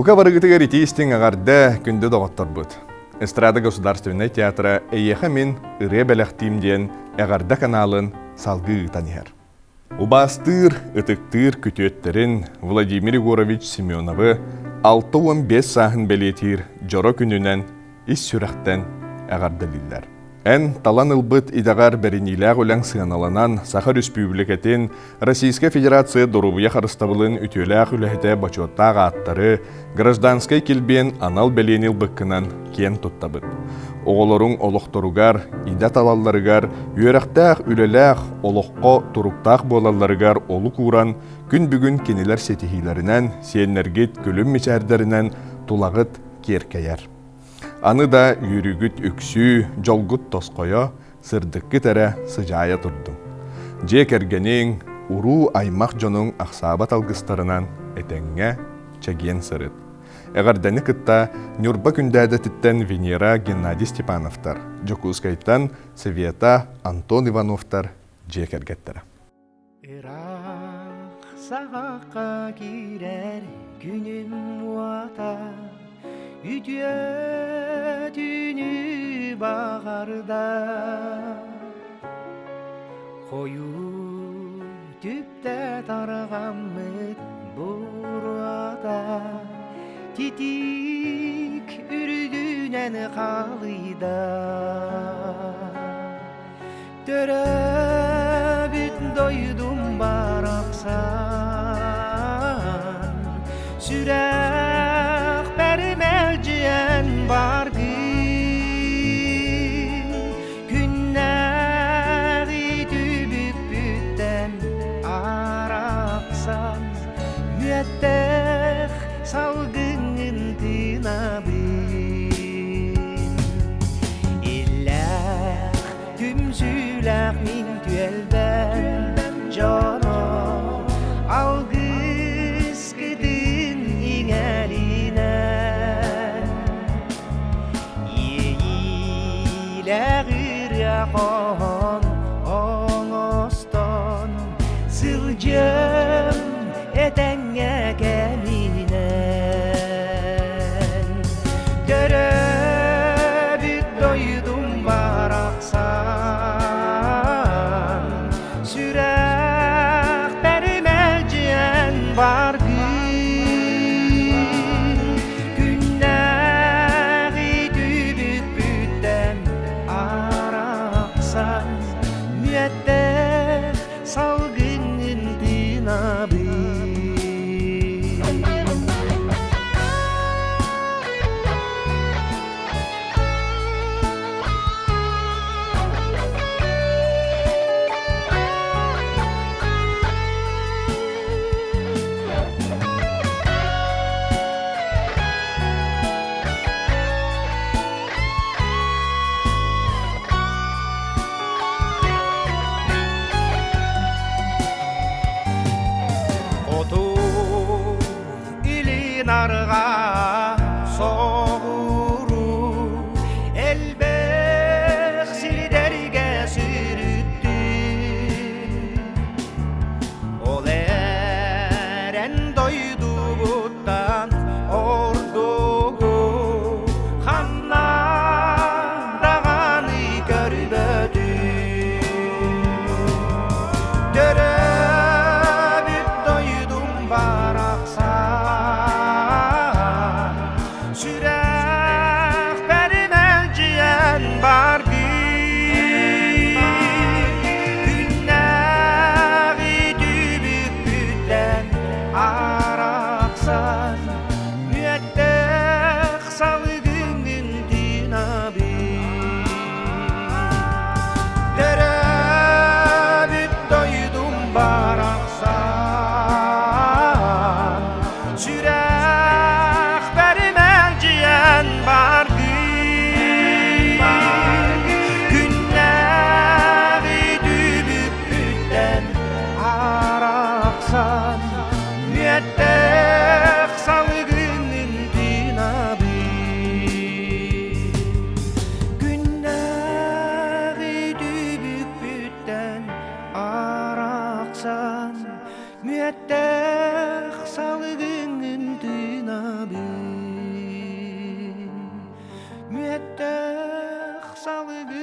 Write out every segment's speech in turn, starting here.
Бука барыгытыгар итии-истиҥ эҕэрдэ, күндү доҕотторбут! Эстрада государственнай театра «Эйиэхэ мин ырыа бэлэхтиим» диэн эҕэрдэ каналын салгыы ыытан иһэр. Убаастыыр, ытыктыыр күтүөттэрин Владимир Егорович Семеновы 65 сааһын бэлиэтиир дьоро күнүнэн ис сүрэхтэн эҕэрдэлииллэр. Эн талан ылбыт идэҕэр бэриниилээх үлэҥ сыаналанан, Саха Өрөспүүбүлүкэтин, Российскай Федерация доруобуйа харыстабылын үтүөлээх үлэһитэ бочуоттаах ааттары, гражданскай килбиэн анал бэлиэни ылбыккынан киэн туттабыт. Оҕолоруҥ олохторугар, идэ талалларыгар, үөрэхтээх, үлэлээх, олоххо туруктаах буолалларыгар олук ууран, күн бүгүн кинилэр ситиһиилэринэн, сиэннэргит күлүм мичээрдэринэн тулаҕыт киэркэйэр. Аны да үөрүүгүт үксүү, дьолгут тосхойо, сырдыккыт эрэ сыдьаайа турдун. Дьиэ кэргэниҥ, уруу-аймах дьонуҥ ахсаабат алгыстарынан этэҥҥэ, чэгиэн сырыт. Эҕэрдэни кытта Ньурба Күндээдэтиттэн Венера Геннадий Степановтар, Дьокуускайтан Света Антон Ивановтар дьиэ кэргэттэрэ. Ыраах саҕахха киирэр күнүм уота үтүө түүнү баҕарда Хойуу түптэ тарҕаммыт буруота титиик үрдүнэн халыйда Төрөөбүт дойдум барахсан сүрэхпэр мэлдьиэн баргын күннээҕи түбүкпүттэн арахсан мүөттээх салгыҥҥын тыынабын Иллээх Түмсүүлээх мин түөлбэм дьоно алгыскытын иҥэринэн Иэйиилээх ырыа хоһоон оҥостон сылдьыам этэҥҥэ кэминэн Төрөөбүт дойдум барахсан сүрэхпэр мэлдьиэн баргын күннээҕи түбүкпүттэн арахсан мүөттээх салгыҥҥын тыынабын. Хоту илин арҕаа соҕуруу элбэх сирдэргэ сырыттым. Ол эрэн дойдубуттан ордугу ханна даҕаны көрбөтүм. Төрөөбүт дойдум барахсан.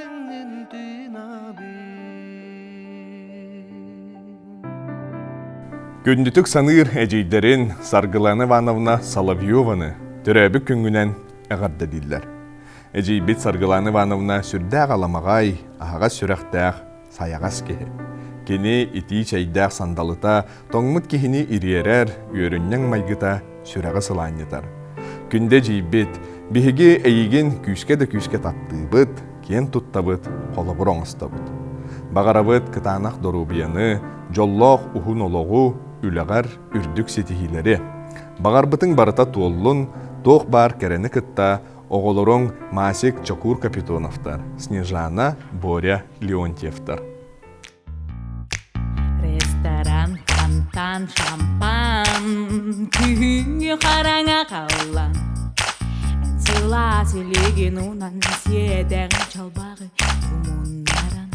Салгыҥҥын тыынабын. Күндүтүк саныыр эдьиийдэрин Саргылана Ивановна Соловьеваны төрөөбүт күҥҥүнэн эҕэрдэлииллэр. Эдьиийбит Саргылана Ивановна сүрдээх аламаҕай, аһаҕас сүрэхтээх, сайаҕас киһи. Кини итии чэйдээх сандалыта тоҥмут киһини ириэрэр, үөрүнньэҥ майгыта сүрэҕи сылаанньытар. Күндэ эдьиийбит, биһиги эйигин күүскэ да күүскэ таптыыбыт, киэн туттабыт, холобур оҥостобут. Баҕарабыт кытаанах доруобуйаны, дьоллоох уһун олоҕу, үлэҕэр үрдүк ситиһиилэри. Баҕарбытыҥ барыта туоллун, туох баар кэрэни кытта оҕолоруҥ Масик Чокуур Капитоновтар, Снежана, Боря Леонтьевтар. Ресторан, фонтан, шампан, күһүҥҥү хараҥа халлан. Сылаас илигин унан сиэдэҕин чалбаҕы тумуннаран.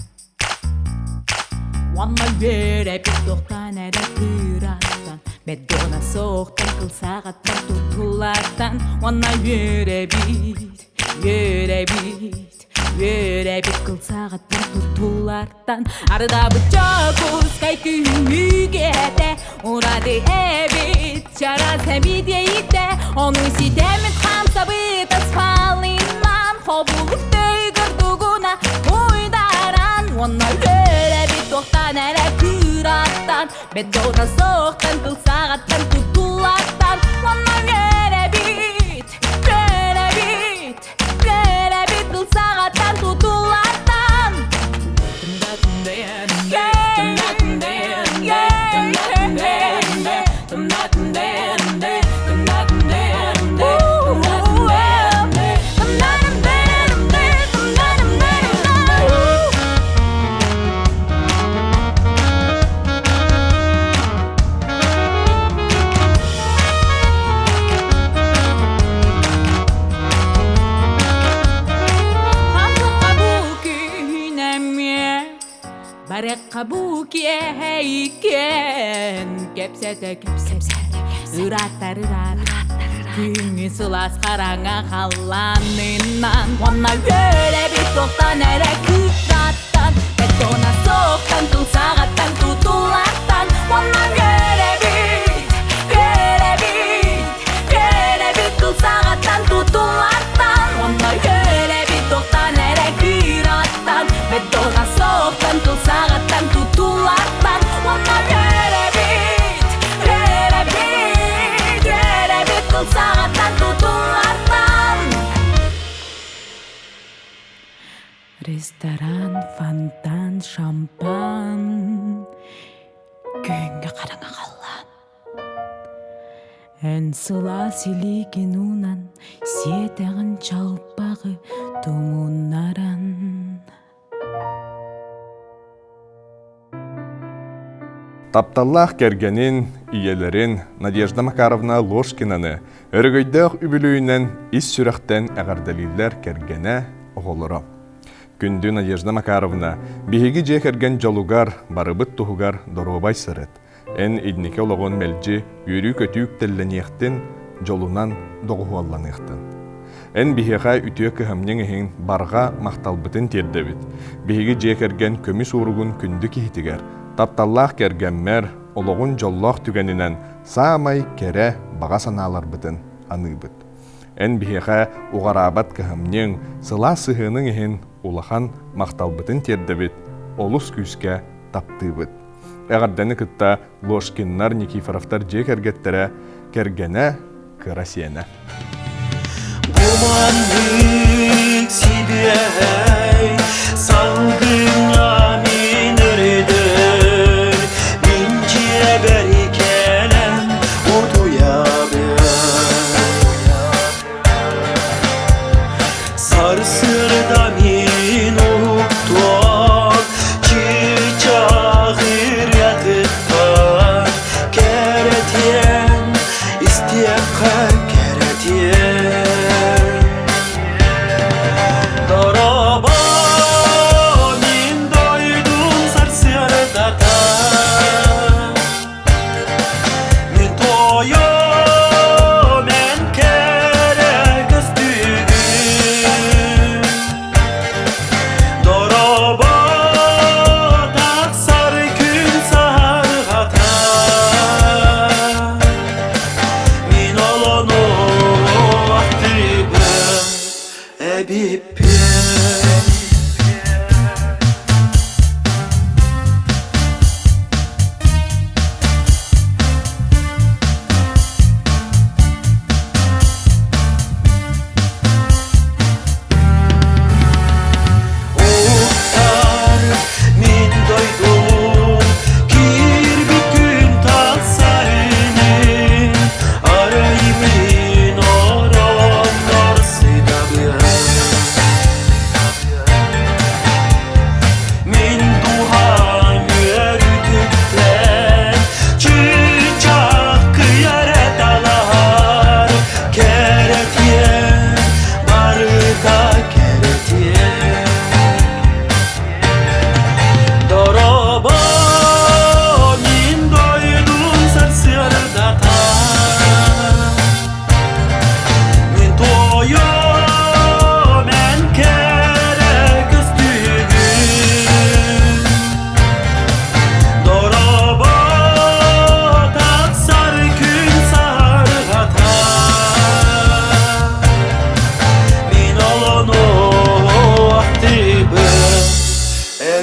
Уонна үөрэпит тохтоон эрэ кыыраттан, Меддона суохтан кылсаҕаттан тутуллартан Уонна үөрэбит, үөрэбит, үөрэбит кылсаҕаттан тутуллартан Ардаабыт Дьокуускай күһүҥҥү киэһэтэ Ураты эбит чараас эмиийдэ Ону ситэммит хамсабыт асфалынан Хобулук тыйгырдугуна уйдаран Уонна үөрэбит туохтан эрэ кыыраттан Бетона суохтан кылсаҕаттан тутуллартан Уонна үөрэбит, үөрэбит, үөрэбит кылсаҕаттан тутуллартан Барыахха бу киэһэ иккиэн кэпсэтэ кэпсэтэ ырааттар ыраат күҥҥү сылаас хараҥа халлаанынан уонна үөрэбит туохтан эрэ кыттаттан бетона суохтан тыл саҕаттан тутуллартан уонна үөрэбит үөрэбит үөрэбит тыл саҕаттан тутуллартан уонна үөрэбит туохтан эрэ кыыраттан бетона суохтан тыл саҕаттан тутуллартан уонна үөрэбит үөрэбит үөрэбит тыл саҕаттан тутуллартан. Ресторан, фонтан, шампан, күҥҥэ хараҥа халлаан. Эн сылаас илиигин уунан, сиэтэҕин чалбаҕы тумуннаран. Тапталлаах кэргэнин, ийэлэрин Надежда Макаровна Ложкинаны өрөгөйдөөх үбүлүөйүнэн ис сүрэхтэн эҕэрдэлииллэр кэргэнэ, оҕолоро. Күндү Надежда Макаровна, биһиги дьиэ кэргэн дьолугар, барыбыт туһугар доруобай сырыт. Эн инники олоҕун мэлдьи үөрүү-көтүү үктэллэниэхтин, дьолунан доҕуһуолланыахтын. Эн биһиэхэ үтүө кыһамньыҥ иһин барҕа махталбытын тиэрдэбит. Биһиги дьиэ кэргэн көмүс ууругун күндү киһитигэр, тапталлаах кэргэммэр, олоҕун дьоллоох түгэнинэн саамай кэрэ баҕа санааларбытын аныыбыт. Эн биһиэхэ уҕараабат кыһамньыҥ, сылаас сыһыаныҥ иһин улахан махталбытын тиэрдэбит, олус күүскэ таптыыбыт. Эҕэрдэни кытта Ложкиннар, Никифоровтар дьиэ кэргэттэрэ, кэргэнэ, кыра сиэнэ. Бу маннык сибиэһэй салгыҥҥа мин өрүдэр, мин дьиэбэр кэлэн утуйабын. Сарсыарда мин уһуктуом, чыычаах ырыатыттан кэрэтиэн, истиэххэ кэрэтиэн. Дорообо.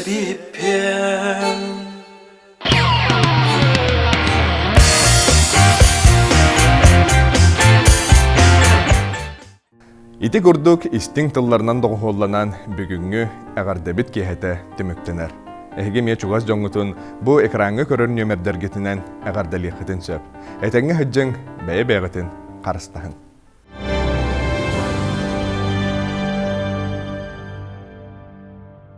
Эбиппин. Ити курдук истиҥ тылларынан доҕуһуолланан бүгүҥҥү эҕэрдэбит киэһэтэ түмүктэнэр. Эһиги эмиэ чугас дьоҥҥутун бу экраҥҥа көрөр нүөмэрдэргитинэн эҕэрдэлиэххитин сөп. Этэҥҥэ сылдьыҥ, бэйэ-бэйэҕитин харыстаһыҥ.